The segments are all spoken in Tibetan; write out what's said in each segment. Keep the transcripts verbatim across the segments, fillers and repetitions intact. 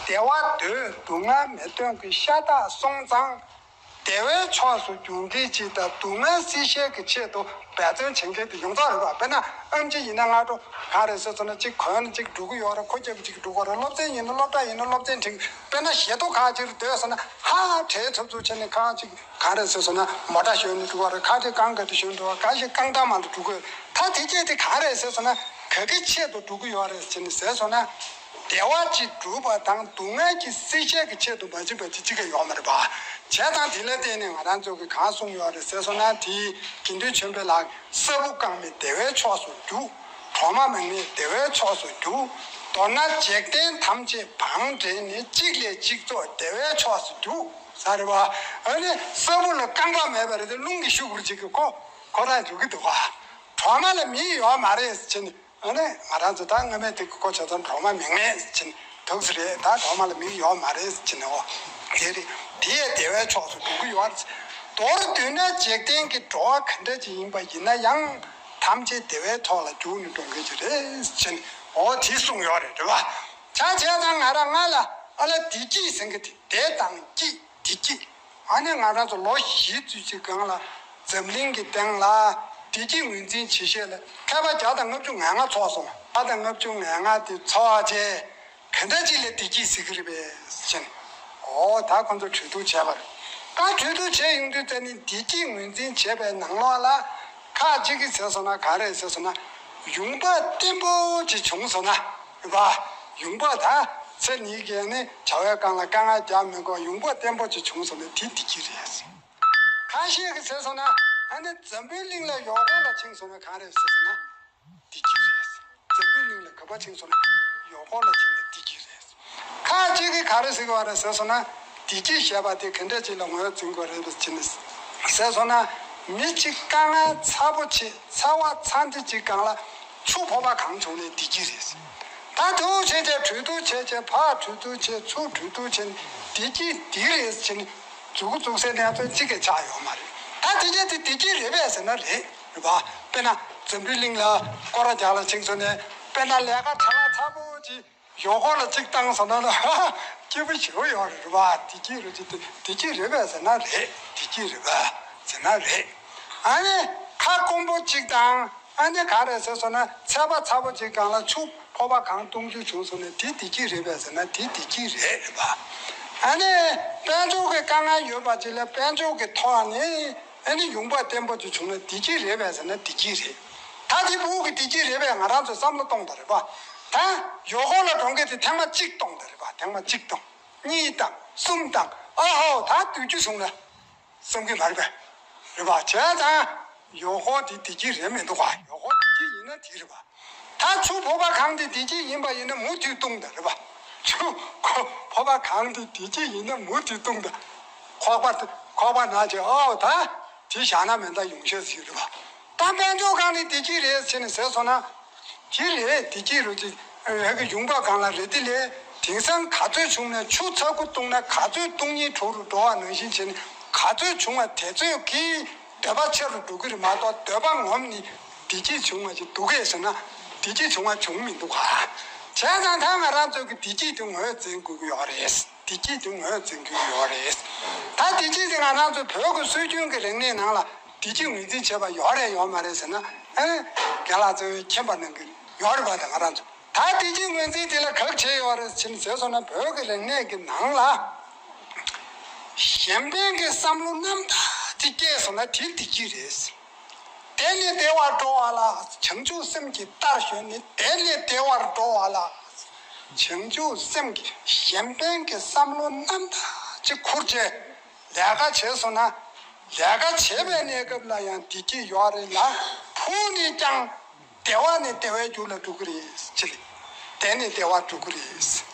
བདེ་བ་འདོད་སྡུག་བསྔལ་མི་འདོད་ཀྱི་ཤ་སྟག་སོང་ཙང་། བདེ་བའི་ཕྱོགས་སུ་འགྱུར་མཁན་ཅིག་དང་སྡུག་བསྔལ་སེལ་བྱེད་ཀྱི་ཆེད་དུ་འབད་བརྩོན་བྱེད་མཁན་དེ་ཡོངས་རྫོགས་རེད་པ། དཔེར་ན་ཨེམ་ཆི་ཡིན་ན་སྔ་དྲོ་གང་རེད་ཟེར་སོང་ན་གཅིག་གོན་ནས་གཅིག་འགྲོ་གི་ཡོད་རེད། ཁོ་རྒྱབ་ཀྱི་གཅིག་འགྲོ་གི་རེད། སློབ་ཚན་ཡིན་ན་སློབ་གྲྭ་ཡིན་ན་སློབ་ཚན་ཁྲིད། དཔེར་ན་ཞེ་ཐོག་ཁ་ཅིག་སྡོད་སོང་ན་ཧ་ཧ་བྲེལ་ཚུབ་ཚུབ་བྱས་ནས་གང་ཅིག་གང་རེད་ཟེར་སོང་ན་མོ་ཊ་ཞོན་ནས་འགྲོ་གི་རེད། ཁ་ཅིག་རྐང་ག་དུ་ཞོན་འགྲོ་བ། ཁ་ཅིག་རྐང་ཐང་མ་དུ་འགྲོ་གི་ཡོད། ད་དེ་སྐད་དེ་གང་རེད་ཟེར་སོང་ན་ག་གི་ཆེད་དུ་འགྲོ་གི་ཡོད་རེད་ཟེར་ནས་ཟེར་སོང་ན། བདེ་བ་ཅིག་སྒྲུབ་པ་དང་སྡུག་བསྔལ་གྱི་སེལ་བྱེད་ཀྱི་ཆེད་དུ་མ་བྱས་པ་ཅི་གཅིག་ཀྱང་ཡོད་མ་རེད་པ། བྱས་ཙང་དེ་ལ་བརྟེན་ནས་ང་རང་ཚོ་གིས་གང་གསུངས་ཡོད་རེད་ཟེར་སོང་ན། དེའི་དགེ་འདུན་ཆོས་འཕེལ་ལགས་ཀྱིས་ས་བུ་རྐང་མའི་བདེ་བའི་ཕྱོགས་སུ་རྒྱུག་གྲོག་མ་མིག་མེད་བདེ་བའི་ཕྱོགས་སུ་རྒྱུག་མདོར་ན་འཇིག་རྟེན་ཐམས་ཅད་བང་བསྒྲིགས་ནས་གཅིག་ལས་གཅིག་རྫོགས་བདེ་བའི་ཕྱོགས་སུ་རྒྱུག་ས་རེད་པ། ཨ་ནི་ས་བུ་ལ་རྐང་པ་མེད་པ་རེད་དེ། རླུང་གི་ཤུགས་ཀྱིས་ཅིག་གིས་ཁོ་ཁོ་རང་རྒྱུག་གི་འདུག་ག་གྲོག་མ་ལ་མིག་ཡོད་མ་རེད་ཟེར་ནས། ཨ་ནི་ང་རང་ཚོ་ད་སྔ་མའི་དེ་གི་གོ་ཆ་ཚང་གྲོག་མ་མིག་མེད་ཟེར་ནས་འདུག་ས་རེད། ད་གྲོག་མ་ལ་མིག་ཡོད་མ་རེད་ཟེར་ནས། འོ་དེ་རེད། དེ་ཡང་བདེ་བའི་ཕྱོགས་སུ་འགྲོ་གི་ཡོད་རེད། མདོར་བསྡུས་ན་འཇིག་རྟེན་གྱི་འགྲོ་བ་ག་འདྲ་ཅིག་ཡིན་པ་ཡིན་ན་ཡང་ཐམས་ཅད་བདེ་བའི་ཐོག་ལ་རྒྱུག་ནས་འགྲོ་མཁན་ཅིག་རེད་ཟེར་ནས། འོ་དེ་གསུངས་ཡོད་རེད། རེད་པ། ཆ་བྱས་ཙང་ང་རང་ང་ལ་ཨ་ལ་བདེ་སྐྱིད་ཟེར་མཁན་དེ། བདེ་དང་སྐྱིད། བདེ་སྐྱིད། ཨ་ནི་ང་རང་ཚོ་ལོ་བཞི་བཅུ་ཅིག་སྒང་ལ་འཛམ་གླིང་གི་སྟེང་ལ་བདེ་སྐྱིད་ངོས་འཛིན་བྱེད་ཤེས་ལ་མཁས་པ་བརྒྱ་དང་ལྔ་བཅུ་ང་ལྔ་ཚོགས་སོང་། བརྒྱ་དང་ལྔ་བཅུ་ང་ལྔ་དེ་ཚོགས་བྱས་ག་འདྲ་ཅིག་ལ་བདེ་སྐྱིད་ཟེར་གི་རེད་པས་ཟེར་ནས། འོ་ད་ཁོང་ཚོ་གྲོས་བསྡུར་བྱས་པ་རེད། ད་གྲོས་བསྡུར་བྱས་ཡོང་དུས་ཙ་ནི་བདེ་སྐྱིད་ངོས་འཛིན་བྱས་པའི་ནང་ལོགས་ལ་ཁག་ཅིག་གིས་ཟེར་སོང་ན་ག་རེ་ཟེར་སོང་ན། ཡོང་འབབ་བརྟན་པོ་ཅིག་བྱུང་སོང་ན། རེད་པ། ཡོང་འབབ་ད་ཚེ་ནི་གས་ནི་བྱ་བའི་སྒང་ལ་དཀའ་ངལ་རྒྱག་མི་དགོས། ཡོང་འབབ་བརྟན་པོ་ཅིག་བྱུང་སོང་ན་དེ་བདེ་སྐྱིད་རེད། ཁ་ཤས་ཀྱིས་ཟེར་སོང་ན་ཨ་ནི་འཛམ་བུའི་གླིང་ལ་ཡོག་ཁོག་ལ་ཕྱིན་སོང་ན་གང་རེད་ཟེར་སོང་ན་བདེ་སྐྱིད་རེད། འཛམ་བུའི་གླིང་ལ་ག་པར་ཕྱིན་སོང་ན་ཡོག་ཁོག་ལ་ཕྱིན་ན་བདེ་སྐྱིད་རེད། ཁ་ཅིག་གིས་ག་རེ་ཟེར་གི་ཡོད་རེད་ཟེར་སོང་ན། བདེ་སྐྱིད་ཞེས་པ་དེ་ག་འདྲ་ཅིག་ལ་ངོས་འཛིན་དགོས་རེད་ཟེར་ནས་ཟེར་སོང་ན། མི་གཅིག་དཀའ་ངལ་ཚ་པོ་ཆེ་ཚ་བ་ཚ་འདི་གཅིག་སྒང་ལ་ཆུ་ཕོར་པ་གང་བྱུང་ནས་བདེ་སྐྱིད་རེད། ད་དུང་བྱས་བྱས་གྲོས་བསྡུར་བྱས་བྱས་ཕར་གྲོས་བསྡུར་བྱས་ཚུར་གྲོས་བསྡུར་བྱས་ནས་བདེ་སྐྱིད་འདི་རེད་ཟེར་ནས་མཛུབ་གུ་བཙུགས་སའི་གནས་ཚུལ་གཅིག་ཀྱང་ཆགས་ཡོད་མ་རེད། ད་དེ་གས་དེ་བདེ་སྐྱིད་རེད་པས་ཟེར་ན་རེད། རེད་པ། དཔེར་ན་འཛམ་བུའི་གླིང་ལ་སྐོར་ར་རྒྱག་ལ་ཕྱིན་སོང་ནས་དཔེར་ན་ལས་ཀ་བྲེལ་བ་ཚ་པོ་ཅིག་ཡོག་ཁོག་ལ་གཅིག་བཏང་སོང་ན་ན་སྐྱིད་པོ་ཞེ་པོ་ཡོད་རེད་པ། བདེ་སྐྱིད་རེད་ཅེས་བདེ་སྐྱིད་རེད་པས་ཟེར་ན་རེད། བདེ་སྐྱིད་རེད་པས་ཟེར་ན་རེད། ཨ་ནི་ཁ་སྐོམ་པོ་གཅིག་དང་ཨ་ནི་ག་རེ་ཟེར་སོང་ན་ཚད་པ་ཚ་པོ་གཅིག་སྒང་ལ་ཆུ་ཕོར་པ་གང་བཏུང་རྒྱུ་བྱུང་སོང་ན་དེ་བདེ་སྐྱིད་རེད་པས་ཟེར་ན་དེ་བདེ་སྐྱིད་རེད། རེད་པ། ཨ་ནི་དཔལ་འབྱོར་གྱི་དཀའ་ངལ་ཡོད་པ་ཅིག་ལ་དཔལ་འབྱོར་གྱི་ཐོག་ནས་ཨ་ནི་ཡོང་འབབ་བརྟན་པོ་ཅིག་བྱུང་ན་བདེ་སྐྱིད་རེད་པས་ཟེར་ན་བདེ་སྐྱིད་རེད། ད་དེ་ཕྲུ་གུ་གི་བདེ་སྐྱིད་རེད་པས་ང་རང་ཚོས་བསམ་བློ་གཏོང་དགོས་རེད་པ། ད་ཡོག་ཁོག་ལ་འགྲོ་མཁན་དེ་ཐེངས་མ་གཅིག་གཏོང་དགོས་རེད་པ། ཐེངས་མ་གཅིག་གཏོང་། གཉིས་བཏང་། གསུམ་བཏང་། ཨ་ཧོ་ད་སྡོད་རྒྱུ་བྱུང་ན་བསམ་གྱི་མ་རེད་པས། རེད་པ། བྱས་ཙང་ཡོག་ཁོག་དེ་བདེ་སྐྱིད་རེད་མི་འདུག་ག་ཡོག་ཁོག་བདེ་སྐྱིད་ཡིན་ན་དེ་རེད་པ། ད་ཆུ་ཕོར་པ་གང་དེ་བདེ་སྐྱིད་ཡིན་པ་ཡིན་ན་མུ་མཐུད་བཏུང་དང་། རེད་པ། ཆུ་ཁོ་ཕོར་པ་གང་དེ་བདེ་སྐྱིད་ཡིན་ན་མུ་མཐུད་བཏུང་དང་། ཁོག་པ་ཁོག་པ་ན་ཅིག་ཨོ་ད་དེ་བཞག་ན་མེད་ད་ཡོང་ཤེས་ཟིག་རེད་པ། ད་དཔལ་འབྱོར་གང་ནས་བདེ་སྐྱིད་རེད་ཟེར་ནས་ཟེར་སོང་ན། དེ་རེད། བདེ་སྐྱིད་རུ་ཅིག་ཨེ་གི་ཡོང་འབབ་གང་ལ་རེད། དེ་ལས་དེང་སང་ག་ཚོད་བྱུང་ན་ཆུ་ཚ་ཁུ་བཏུང་ན་ག་ཚོད་བཏུང་སྙིང་བྲོ་རུ་འགྲོ་བ་ནང་བཞིན་བྱས་ནས་ག་ཚོད་བྱུང་བ་དེ་ཚོད་ཀྱིས་འདོད་པ་ཆེ་རུ་འགྲོ་གི་རེད་མ་གཏོགས་འདོད་པ་ངོམ་ནས་བདེ་སྐྱིད་བྱུང་བ་ཞིག་འདུག་གས་ཟེར་ན་བདེ་སྐྱིད་བྱུང་བ་བྱུང་མི་འདུག་ག་བྱས་ཙང་ད་ང་རང་ཚོ་གི་བདེ་སྐྱིད་དེ་ངོས་འཛིན་དགོས་ཀྱི་ཡོད་རེད། བདེ་སྐྱིད་དེ་ངོས་འཛིན་གྱི་ཡོད་རེད། ད་བདེ་སྐྱིད་དེ་ང་རང་ཚོ་བོད་ཀྱི་སྲོལ་རྒྱུན་གྱི་རིག་གནས་ནང་ལ་བདེ་སྐྱིད་ངོས་འཛིན་བྱས་པ་ཡོད་རེད་ཡོད་མ་རེད་ཟེར་ན། ཨེ་རྒན་ལགས་ཚོས་མཁྱེན་པ་གནང་གི་ཡོད་རེད་པ། ད་ང་རང་ཚོ་ད་བདེ་སྐྱིད་ངོས་འཛིན་དེ་ལ་ག་རེ་བྱས་ཡོད་རེད་ཟེར་ནས་ཟེར་སོང་ན་བོད་ཀྱི་རིག་གནས་ཀྱི་ནང་ལ་གཞན་ཕན་གྱི་བསམ་བློ་རྣམ་དག་ཅིག་སྐྱེས་སོང་ན་དེ་བདེ་སྐྱིད་རེད། དེ་ནི་བདེ་བར་འགྲོ་བ་ལ། བྱང་ཆུབ་སེམས་ཀྱི་རྟར་ཞོན་ནས། དེ་ནི་བདེ་བར་འགྲོ་བ་ལ། བྱང་ཆུབ་སེམས་ཀྱི་གཞན་ཕན་གྱི་བསམ་བློ་རྣམ་དག་ཅིག་ཁུར་བྱས་ལས་ཀ་བྱས་སོང་ན། ལས་ཀ་བྱེད་པའི་གནས་སྐབས་ལ་ཡང་བདེ་སྐྱིད་ཡོད་རེད་ལ། ཕུགས་ནས་ཀྱང་བདེ་བ་ནས་བདེ་བའི་རྒྱུ་ལ་འགྲོ་གི་རེད་ཅེས། དེ་ནི་བདེ་བར་འགྲོ་གི་རེད།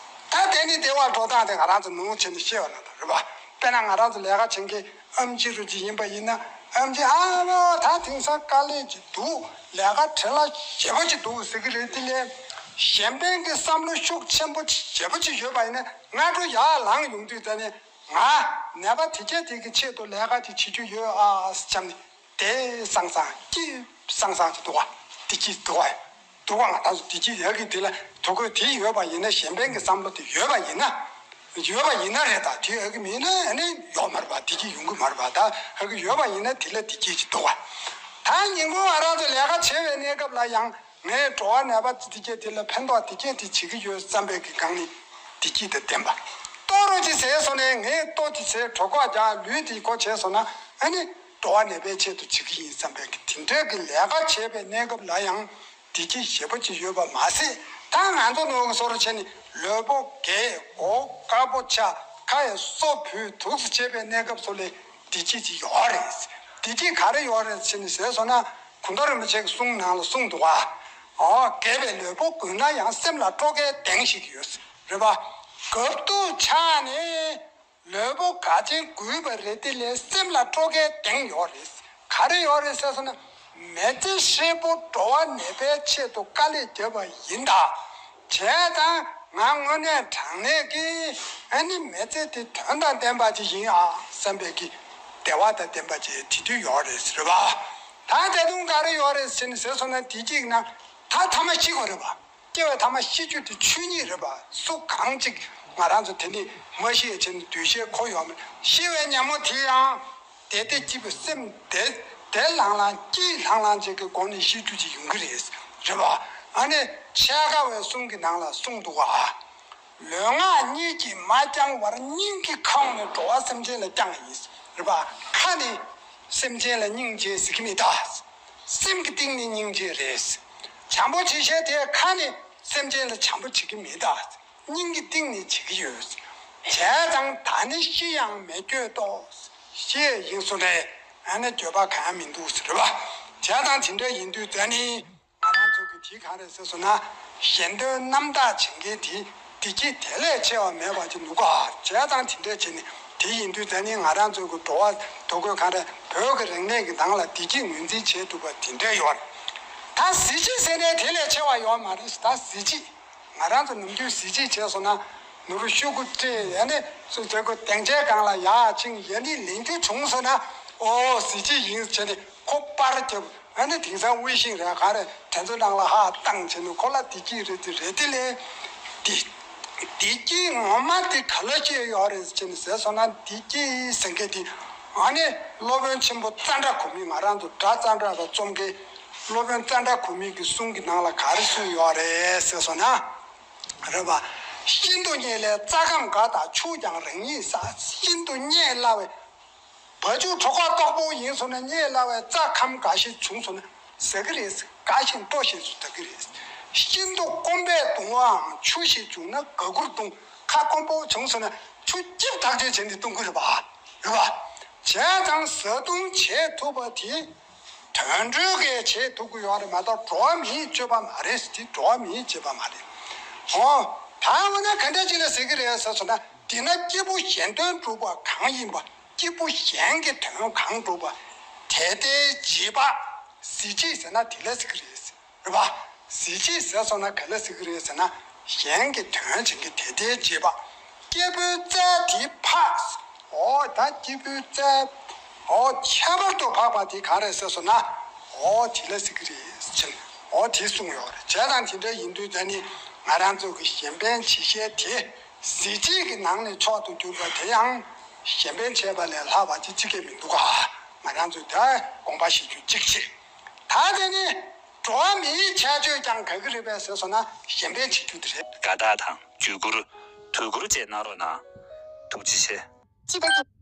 ད་དེ་ནི་བདེ་བར་འགྲོ་སྟངས་དེ་ང་རང་ཚོ་ནང་བྱས་ནས་ཤེས་པ་ན་ད་རེད་པ། དཔེར་ན་ང་རང་ཚོ་ལས་ཀ་བྱེད་མཁན་ཨེམ་ཆི་རུ་ཅིག་ཡིན་པ་ཡིན་ན། ཨེམ་ཆི་ཨ་མ་ད་དེང་སང་དཀའ་ལས་ཅིག་འདུག་ལས་ཀ་བྲེལ་བ་ཞེ་པོ་ཅིག་འདུག་ཟེར་གི་རེད། དེ་ལས་གཞན་ཕན་གྱི་བསམ་བློ་ཤུགས་ཆེན་པོ་ཞེ་པོ་ཅིག་ཡོད་པ་ཡིན་ན་སྔ་དྲོ་ཡར་ལངས་ཡོང་དུས་ད་ནི་ང་ནད་པ་དེ་གྱད་དེ་གི་ཆེད་དུ་ལས་ཀ་ཅིག་བྱེད་རྒྱུ་ཡོད་ཨ་བྱས་ནས་དེ་སང་སང་སྐྱིད་སང་སང་ཅིག་འདུག་ག་བདེ་སྐྱིད་འདུག་ག་འདུག་ག་ང་ད་བདེ་སྐྱིད་ཡག་གི་དེ་ལ་ ཐུགས་ཁུར་དེ་ཡོད་པ་ཡིན་ན། གཞན་ཕན་གྱི་བསམ་བློ་དེ་ཡོད་པ་ཡིན་ན། ཡོད་པ་ཡིན་ན་རེད། ད་དེ་ཨ་གི་མིན་ན་ཨ་ནི་ཡོད་མ་རེད་པ། བདེ་སྐྱིད་ཡོང་གི་མ་རེད་པ། ད་ཨ་གི་ཡོད་པ་ཡིན་ན་དེ་ལ་བདེ་སྐྱིད་ཅིག་འདུག་པ། ད་ཉིན་གུང་ང་རང་ཚོ་ལས་ཀ་བྱེད་པའི་གནས་སྐབས་ལ་ཡང་། ངས་འགྲོ་བ་ནད་པ་དེ་གས་དེ་ལ་ཕན་ཐོགས་དེ་གས་དེ་བྱེད་ཀྱི་ཡོད་བསམ་པའི་གི་སྒང་ནས་བདེ་སྐྱིད་དང་ལྡན་པ། ལྟོ་རོ་ཅིག་ཟས་སོང་ནས། ངས་ལྟོ་དེ་ཟས་གྲོད་ཁོག་རྒྱགས། ལུས་དེ་སྒོ་ཕྱེ་སོང་ན། ཨ་ནི་འགྲོ་བ་ནད་པའི་ཆེད་དུ་བྱེད་ཀྱི་ཡིན་བསམ་པའི་གི་དེ་འདྲའི་གི་ལས་ཀ་བྱེད་པའི་གནས་སྐབས་ལ་ཡང་བདེ་སྐྱིད་ཞེ་པོ་ཅིག་ཡོད་པ་མ་ཟད། ད་ང་ཚོ་ནོར་གི་སོ་རུ་བྱས་ནས་ལུས་པོ་རྒས། མགོ་དཀར་པོ་ཆགས། ཁ་ཡི་སོ་བུད། དུག་སེ་བྱེད་པའི་གནས་སྐབས་སུ་ལས་བདེ་སྐྱིད་ཅིག་ཡོད་རེད། བདེ་སྐྱིད་ག་རེ་ཡོད་རེད་ཟེར་ནས་ཟེར་སོང་ན། གུང་ཐང་རིན་པོ་ཆེ་གི་གསུང་ནང་ལ་གསུངས་འདུག་ག། ཨོ། རྒས་པའི་ལུས་པོ་རྒུད་ན་ཡང་། སེམས་ལ་སྤྲོ་སྐྱིད་ལྡན་ཞིག་ཡོད། རེད་པ། རྒབ་ཏུ་ཆགས་ནས་ལུས་པོ་འགག་ཅིང་རྒུད་པ་རེད་དེ་ལས་སེམས་ལ་སྤྲོ་སྐྱིད་ལྡན་ཡོད་རེད། ག་རེ་ཡོད་རེད་ཟེར་སོང་ན། མི་ཚེ་ཧྲིལ་པོ་འགྲོ་བ་ནད་པའི་ཆེད་དུ་དཀའ་ལས་བརྒྱབ་པ་ཡིན་ད། བྱས་ཙང་ང་དངོས་གནས་དྲང་གནས་ཀྱི་ཨ་ནི་མི་ཚེ་དེ་དོན་དང་ལྡན་པ་ཅིག་ཡིན་ཨ་བསམ་པའི་གི་བདེ་བ་དང་ལྡན་པ་ཅིག་དེ་དུས་ཡོད་རེད་ཟེར་བ། ད་ད་དུང་ག་རེ་ཡོད་རེད་ཟེར་ནས་ཟེར་སོང་ན། བདེ་སྐྱིད་ནང་ད་ཐ་མ་ཤི་དགོས་རེད་པ། སྐྱེ་བའི་ཐ་མ་ཤི་རྒྱུ་དེ་ཆོས་ཉིད་རེད་པ། སུ་གང་ཅིག་ང་རང་ཚོ་དེ་ནི་མ་ཤི་ཡ་བྱས་ནས་འདུས་ཤེས་འཁོར་ཡོད་མ་རེད། ཤི་བའི་ཉིན་མོ་དེ་ཡང་། བདེ་བདེ་སྐྱིད་པའི་སེམས་བདེ་བདེ་ལྷང་ལྷང་སྐྱིད་ལྷང་ལྷང་ཅིག་གི་སྒོ་ནས་ཤི་རྒྱུ་ཅིག་ཡོང་གི་རེད། རེད་པ། ཨ་ནི་འཆད་ཁ་བའི་གསུང་གི་ནང་ལ་གསུངས་འདུག་ག། ལུས་ངག་གཉིས་ཀྱིས་མ་བསྐྱངས་བར། སྙིང་གི་ཁ་དབང་ནི་འགྲོ་བ་སེམས་ཅན་ལ་བསྐྱངས་ཡིན། རེད་པ། ཁ་ནི་སེམས་ཅན་ལ་སྙིང་རྗེ་ཟེར་གྱི་མེད་ད། སེམས་ཀྱི་གཏིང་ནི་སྙིང་རྗེ་རེད། བྱམས་པོ་བྱེད་ཤེས་དེ་ཁ་ནི་སེམས་ཅན་ལ་བྱམས་པོ་བྱེད་ཀྱི་མེད་ད། སྙིང་གི་གཏིང་ནས་བྱེད་ཀྱི་ཡོད། བྱས་ཙང་ད་ནི་ཤི་ཡང་མི་འགྱོད་དོ། ཤི་ཡས་ཡིན་སོང་ནས་ཨ་ནི་འགྱོད་པ་གང་ཡང་མི་འདུག་ཟེར་བ། བྱས་ཙང་དེ་འདྲ་ཡིན་དུས་ཙ་ནི་ང་རང་ཚོ་གི་དེ་ག་རེ་ཟེར་སོང་ན། གཞན་དོན་རྣམ་དག་བྱེད་མཁན་དེ་བདེ་སྐྱིད་དེ་ལས་ཆེ་བ་མེད་པ་ཅིག་འདུག་ག། བྱས་ཙང་དེ་འདྲ་བྱས་ནས་དེ་ཡིན་དུས་ཙ་ནི་ང་རང་ཚོ་གི་འགྲོ་བ་དུ་གོས་གང་རེད། བོད་ཀྱི་རིག་གནས་ཀྱི་ནང་ལ་བདེ་སྐྱིད་ངོས་འཛིན་བྱེད་ཐུབ་པ་དེ་འདྲ་ཡོད་རེད། ད་གཟི་བརྗིད་ཟེར་ནས་དེ་ལས་ཆེ་བ་ཡོད་མ་རེད། ད་གཟི་བརྗིད། ང་རང་ཚོ་ནམ་རྒྱུན་གཟི་བརྗིད་བྱས་སོང་ན། ནོར་ཤོག་གུ་སྤྲད། ཨ་ནི་སུ་ཟེར་གོ། སྡིངས་ཆའི་སྒང་ལ་ཡར་ཕྱིན། ཡ་ནི་ལེན་རྒྱུ་བྱུང་སོང་ན། ཨོ་གཟི་བརྗིད་ཡིན་བྱས་ནས་ཁོ་པར་རྒྱབ། ཨ་ནི་དེང་སང་དབྱི་ཤིང་རེད་ག་རེ་དེ་ཚོ་ནང་ལ་ཧ་བཏང་བྱས་ནས་ཁོ་ལ་བདེ་སྐྱིད་རེད་དེ་རེད་དེ་ལས། དེ་བདེ་སྐྱིད་ངོ་མ་དེ་ག་ལ་སྐྱེས་ཡོད་རེད་ཟེར་ནས་ཟེར་སོང་ན། བདེ་སྐྱིད་ཟེར་མཁན་དེ་ཨ་ནི་སློབ་དཔོན་ཆེན་པོ་ཙནྡྲ་གོ་མི། ང་རང་ཚོ་སྒྲ་ཙནྡྲ་བ་རྩོམ་མཁན་སློབ་དཔོན་ཙནྡྲ་གོ་མི་གི་གསུང་གི་ནང་ལ་ག་རེ་གསུངས་ཡོད་རེད་ཟེར་སོང་ན། རེད་པ། ཤིན་ཏུ་མཉེས་ལས་རྩྭ་སྐམ་དགའ། ད་ཆུ་ཀྱང་རང་ཉིད་ཟ། ཤིན་ཏུ་མཉེས་སླ་བའི། བ་ཕྱུགས་གྲོད་ཁོག་ལྟོགས་པོ་ཡིན་སོང་ན། མཉེས་སླ་བའི་རྩྭ་སྐམ་དགའ་ཞིག་བྱུང་སོང་ན་ཟ་གི་རེད། དགའ་ཞིང་སྤྲོ་ཞིང་སུ་ཟ་གི་རེད། ཤིན་ཏུ་སྐོམ་པས་གདུང་བའམ་ཆུ་ཞིག་བྱུང་ན་དགའ་མགུར་གདུང་། ཁ་སྐོམ་པོ་བྱུང་སོང་ན་ཆུ་སྐྱིབས་ཐག་ཆོད་བྱས་ནས་བཏུང་གི་རེད་པ། རེད་པ། བྱས་ཙང་བཟའ་བཏུང་བྱེད་ཐུབ་པ་དེ། དུད་འགྲོ་གིས་བྱེད་ཐུབ་ཀྱི་ཡོད་རེད་མ་གཏོགས་འགྲོ་བ་མིའི་སྤྱོད་པ་མ་རེད། དེ་འགྲོ་བ་མིའི་སྤྱོད་པ་མ་རེད། འོ། ད་འོ་ན་ག་འདྲ་ཅིག་ལ་ཟེར་གྱི་རེད་ཟེར་སོང་ན། འདི་ན་སྐྱེས་བུ་གཞན་དོན་སྒྲུབ་པ་གང་ཡིན་པ། སྐྱེས་བུ་གཞན་གྱི་དོན་གང་སྒྲུབ་པ། དེ་ལྟའི་བྱེད་པ། གཟི་བརྗིད་ཟེར་ན་དེ་ལ་ཟེར་གྱི་རེད། རེད་པ། གཟི་བརྗིད་ཟེར་སོང་ན་ག་ལ་ཟེར་གྱི་རེད་ཟེར་ན། གཞན་གྱི་དོན་བྱེད་མཁན་དེ་ལྟའི་བྱེད་པ། སྐྱེས་བུའི་རྩལ་དེ་འཕགས། འོ་ད་སྐྱེས་བུའི་རྩལ། འོ་ཁྱད་པར་དུ་འཕགས་པ་དེ་གང་རེད་ཟེར་སོང་ན། འོ་དེ་ལ་ཟེར་གྱི་རེད་ཟེར། འོ་དེ་གསུངས་ཡོད་རེད། བྱས་ཙང་དེ་འདྲ་ཡིན་དུས་ད་ནི་ང་རང་ཚོ་གི་གཞན་ཕན་བྱེད་ཤེས་དེ། གཟི་བརྗིད་ཀྱི་ནང་ནས་མཆོག་ཏུ་གྱུར་པ་དེ་ཡང་གཞན་ཕན་བྱས་པ་ལས་ལྷག་པ་ཅིག་ཅི་གས་མི་འདུག་ག། ང་རང་ཚོས་ད་དགོངས་པ་བཞེས་རྒྱུ་གཅིག་བྱེད། ད་དེ་ནི་འགྲོ་བ་མིའི་ཁྱད་ཆོས་ཀྱང་ག་གི་རེད་པས་ཟེར་སོང་ན། གཞན་ཕན་བྱེད་རྒྱུ་དེ་རེད། དགའ་རྟགས་དང་བརྒྱུད་བསྐུར། དུས་འཁོར་བཅས་གནང་རོགས་གནང་། ཐུགས་རྗེ་ཆེ། སྤྱི་ཟླ་བརྒྱད་